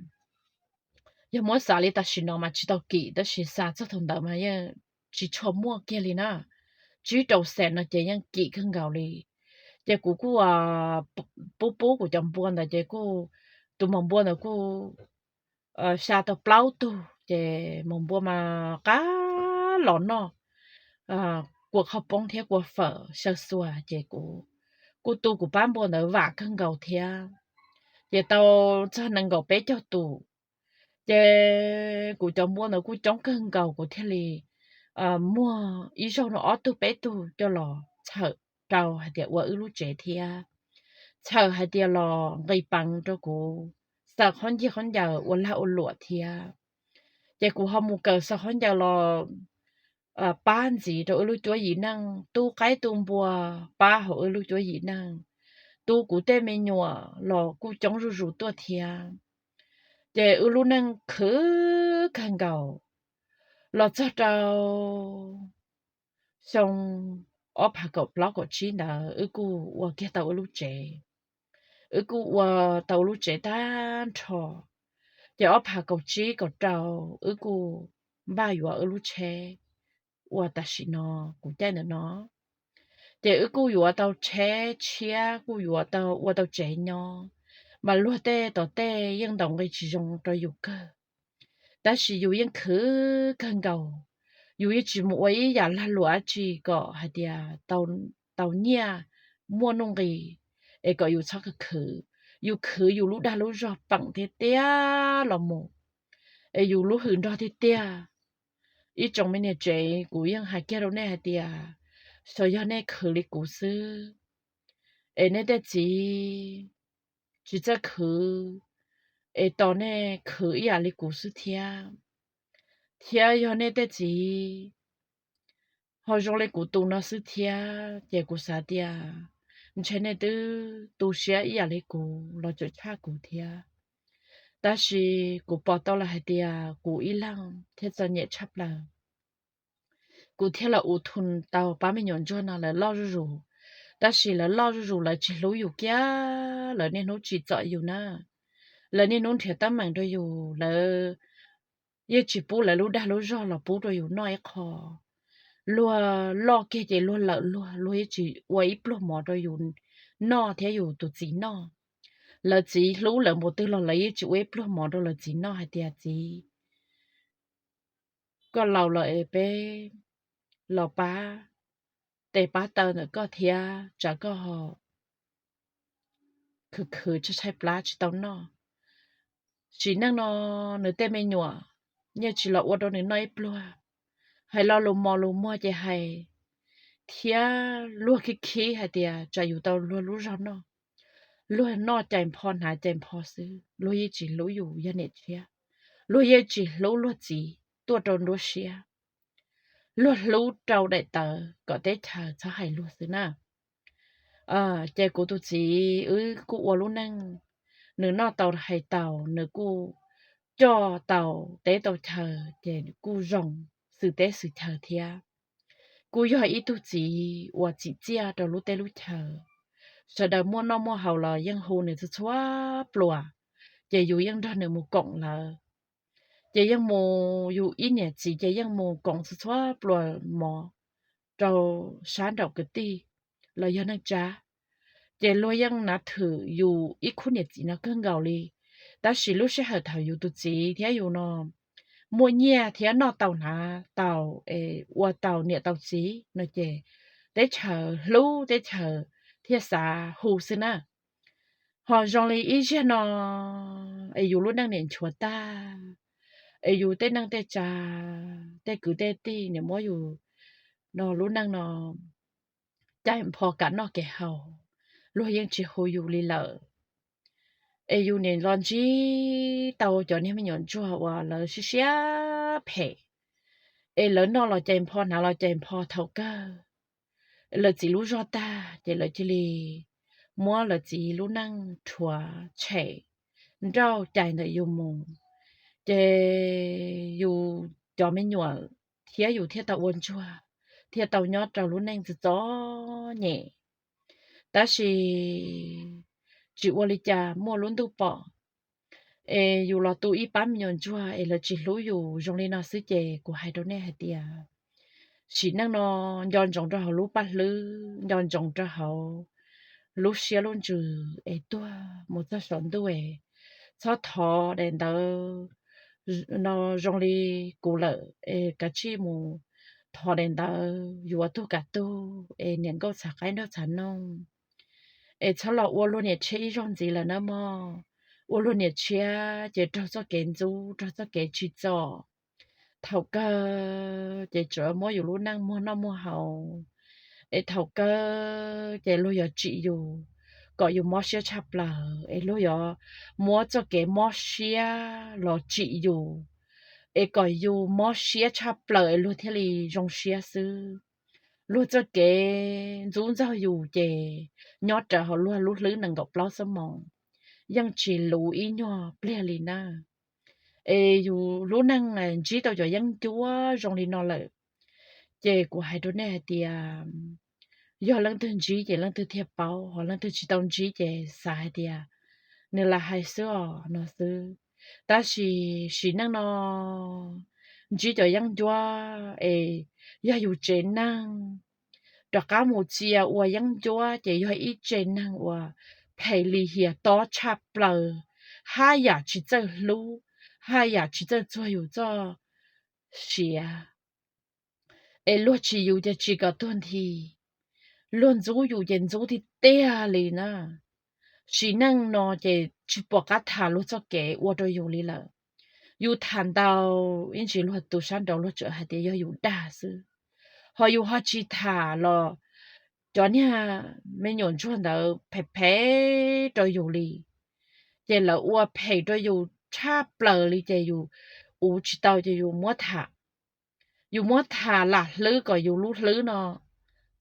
yog muab xav li tam sim no mas tsis tau kim, tab sis xav txog thaum ntawd mas yeej tsis tshua muaj kiag li na. Tsib rau xees no ces yeej kim kawg nkaus li. Ces kuv kuj pub pub kuv cov npua ntawd ces kuj, tus maum npua ntawd kuj xya tau plaub tug, ces maum npua mas qab los noj kua qhov poob thiab kua fawm xyaw xuas, ces kuv kuj tu kuv pab npua ntawd vam kawg nkaus thiab. Ces tau txog nees nkaum peb caug tus, ces kuv cov npua ntawd kuj coob kawg nkaus, kuv thiaj li muag ib zaug no ob tug peb tug coj los txhawm rau hais tias ua wb lub tsev thiab, txhawm hais tias los nqis peev rau kuv xaws khaub ncig khaub ncaws ua lag ua luam thiab. Ces kuv ho mus kawm xaws khaub ncaws los pab ntxiv rau wb lub cuab yim neej, tu qaib tu npua pab hauv wb lub cuab yim neej, tu kuv tej me nyuam los kuj coob zuj zus tuaj thiab. Ces wb lub neej khwv kawg nkaus. Los txog rau xyoo ob phav kaum plaub kaum tsib ntawd wb kuj ua kiag tau wb lub tsev. Wb kuj ua tau wb lub tsev tag nrho, ces ob phav kaum tsib kaum rau wb kuj npaj yuav wb lub tsheb uas tam sim no kuv caij ntawm no. Ces wb kuj yuav tau tsheb tshiab, kuj yuav tau ua tau tsev nyob, mas luag tej tom tej yeej ntaus nqi tsis zoo rau yus kawg. Tab sis yus yeej khwv kawg nkaus, yus yeej tsis mus ua ib yam lag luam dab tsi kom hais tias tau nyiaj muaj nuj nqis, es kom yus txhob khwv khwv. Yus khwv yus lub dag lub zog peem tiag tiag los mus, es yus lub hws nrog tiag tiag. Ib tsoom me niam tsev, kuv yeej hais kiag rau nej hais tias, xyov yog nej khwv li kuv xwb, es nej tej txiv tsis txawj khwv, es tos nej khwv ib yam li kuv xwb thiab. Thiab yog nej tej txiv ho zoo li kuv tus no xwb thiab, ces kuv xav tias ntshe nej twb tu siab ib yam li kuv los tseem tshaj kuv thiab. Tab sis kuv pom tau lawm hais tias kuv ib leeg thiaj txom nyem tshaj plaws, kuv thiaj los ua thum tau pab me nyuam ntsuag no lawv loj zuj zus. Tab sis lawv loj zuj zus lawv tsis hlub yus kiag, lawv niaj hnub tsim txom yus na, lawv niaj hnub nrhiav teeb meem rau yus, lawv yeej tsis pub lawv lub dag lub zog los pub rau yus noj ib qho. Luag loj kiag ces luag lawm luag, luag yeej tsis ua ib pluag mov rau yus noj thiab yus tus txiv noj. Lawv txiv hlub lawv npaum twg los lawv yeej tsis ua ib pluag mov rau lawv txiv noj hais tias, txiv, koj laus lawm es peb los pab tes pab taw ntawm koj thiab, tsam koj ho khwv khwv tshaib tshaib plab tsis tau noj. Sim neej no nws tej me nyuam yeej tsis los ua rau nws noj ib pluag. Hais lo lus mos lus muag ces hais, thiab luag khib khib hais tias tsam yus tau luag lub zog noj. Luag noj cais npho hnav cais npho xwb, luag yeej tsis hlub yus yog niam tshiab, luag yeej tsis hlub luag txiv tuaj rau nruab siab. Luag hlub rau daim tawv kom teb chaws txhob hais luag xwb na. Ces kuv tus txiv wb kuj ua lub neej, nws noj tau hais tau, nws kuj coj tau teb tau chaw ces kuj zoo xwm teb xwm chaw thiab. Kuj yog ib tug txiv uas txim txiaj rau lub teb lub chaw. Sawv daws muaj noj muaj haus los yeej hu nws txhua txhua pluas, ces yus yeej nrog nws mus koom lawv. Ces yeej mus, yus ib niam txiv ces yeej mus koom txhua txhua pluas mov rau sab nraum kwv tij los yog neej tsa. Ces luag yeej nav thwm yus ib khub niam txiv no kawg nkaus li. Tab sis lub sij hawm thaum yus tus txiv thiab yus no muaj nyiaj thiab noj tau hnav tau, es ua tau niam tau txiv no ces teb chaws hlub teb chaws thiaj xav hu xwb na. Ho zoo li ib zaug no es yus lub neej niam nchuav tag, es yus tej neej tej tsa, tej kwv tej tij niam muab yus no lub neej no cais npho kev noj kev haus, luag yeej tsis hu yus li lawm. Es yus niam los ntsib tau cov niag me nyuam ntsuag uas lawv siab siab phem, es lawv noj los cais npho hnav los cais npho, thaum kawg lawv txiv lub zog tag ces lawv cia li muab lawv txiv lub neej rhuav tshem nrauj cais ntawm yus mus. Ces yus cov me nyuam thiab yus thiaj tau ua ntsuag, thiaj tau nyob rau lub neej txom txom nyem. Tab sis tsis ua li cas, muaj lub ntuj pom. Es yus los tu ib pab me nyuam ntsuag es lawv tsis hlub yus zoo li no xwb ces kuv hais rau nej hais tias, sim neej no nco ntsoov rau hauv lub paj hlwb, nco ntsoov rau hauv lub siab lub ntsws es tuag mus txog saum ntuj es txhob thov daim ntawv no zoo li kuv lawm es kav tsij mus thov daim ntawv yuav tug kam tug es niam nkauj txhav qaib nraug txhav noog. Es txhob los ua luag niam tshiab ib zaug ntxiv lawm nawb mog. Ua luag niam tshiab ces raug txoj kev ntxub, raug txoj kev tsim txom. Thaum kawg ces tsuas muab yus lub neej muag noj muag haus. Es thaum kawg ces luag yuav tsim yus kom yus mob siab tshaj plaws, es luag yuav muab txoj kev mob siab los tsim yus, es kom yus mob siab tshaj plaws es luag thiaj li zoo siab xwb. Luag txoj kev ntxub ntxaug yus ces nyob rawv hauv luag lub hlwb nees nkaum plaub xuab moos, yeej tsis luv ib nyuag pliag li na. es yus lub neej ntsib tau cov yeeb ncuab zoo li no lawm. Ces kuv hais rau nej hais tias, yog leej twg ntsib ces leej twg thiaj paub, ho leej twg tsis tau ntsib ces xav hais tias nws lam hais xwb os no xwb. Tab sis sim neej no ntsib cov yeeb ncuab es yog yus tsev neeg rov qab mus txia ua yeeb ncuab ces yog ib tsev neeg uas phem lim hiam tob tshaj plaws, haj yam tsis txawj hlub, haj yam tsis txawj txuag yus txoj sia. Es luag tsis yus ces tsis kom tuag nthi, luag ntxub yus ces ntxub tiag tiag li na. Sim neej no ces tsis pom qab tham luag txoj kev ua rau yus li lawm. Yus tham ntau ib ntsis luag tus sab nraud luag tseem hais tias yog yus dag xwb. Ho yus ho tsis tham los cov niag me nyuam ntsuag ntawd phem phem rau yus li, ces lawv ua phem rau yus tshaj plaws li ces yus uv tsis tau ces yus muab tham. Yus muab tham lam hlwb kom yus lub hlwb no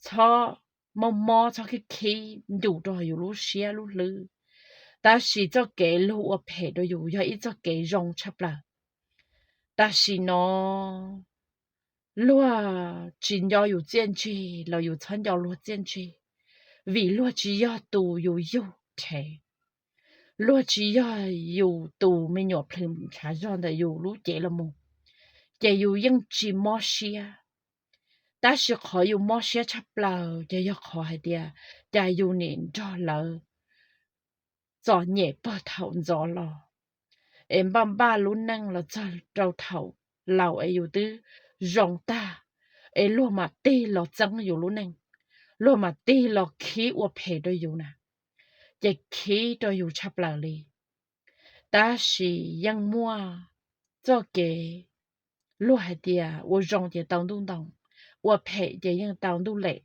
txhob mob mob, txhob khib khib ncus rau yus lub siab lub hlwb. Tab sis txoj kev luag ua phem rau yus yog ib txoj kev zoo tshaj plaws. Tam sim no luag tsis nco yus txiaj ntsig los yus txhob nco luag txiaj ntsig, vim luag tsis yog tus yus yug rhev, luag tsis yog yus tus me nyuam plhws ntshav zog ntawm yus lub cev los mus, ces yus yeej tsis mob siab. Tab sis qhov yus mob siab tshaj plaws ces yog qhov hais tias cas yus nim nrog lawv txom nyem puag thaum ntxov los, es npaj npaj lub neej los txog rau thaum laus es yus twb zoo tag, es luag mam tig los txeeb yus lub neej, luag mam tig los khib ua phem rau yus na, ces khib rau yus tshaj plaws li. Tab sis yeej muaj txoj kev luag hais tias ua zoo ces tau ntuj ntoo, ua phem ces yeej tau ntuj lem.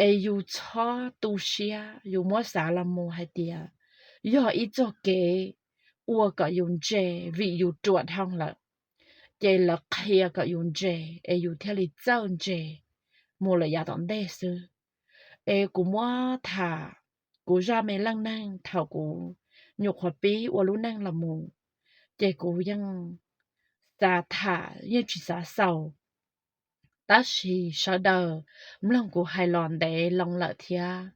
Es yus txhob tu siab, yus muab xav los mus hais tias yog ib txoj kev ua kom yus ntse, vim yus ruam dhau lawm, ces lawv qhia kom yus ntse, es yus thiaj li txawj ntse mus lawm yav tom ntej xwb. Es kuv muab tham kuv zaj me leej neeg thaum kuv nyuam qhuav pib ua lub neej los mus, ces kuv yeej xav tham yeej tsis xav xaus. Tab sis sawv daws mloog kuv hais los ntev loo lawm thiab,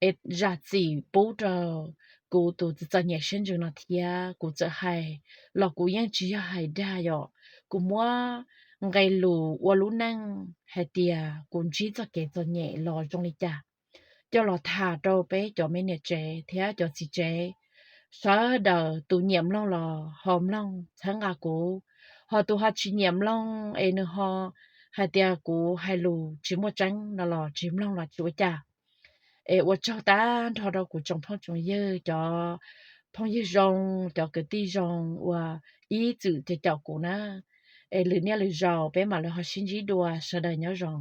es zam txim pub rau kuv tus txom nyem siab ntsws no thiab. Kuv txawm hais los kuv yeej tsis yog hais dag, yog kuv muab nqe lus ua lub neej hais tias kuv ntsib txoj kev txom nyem los zoo li cas coj los tham rau peb cov me niam tsev thiab cov txiv tsev. Sawv daws tus nyiam mloog los ho mloog txhawb nqa kuv, ho tus ho tsis nyiam mloog es nws ho hais tias kuv hais lus tsis muaj tseeb no los tsis mloog los tsis ua cas. Es ua tsaug tag nrho rau kuv tsoom phooj tsoom ywg, cov phooj ywg zoo, cov kwv tij zoo uas ib txwm caum kuv na. Es lwm niaj lwm zaus peb mam li ho sib ntsib dua, sawv daws nyob zoo.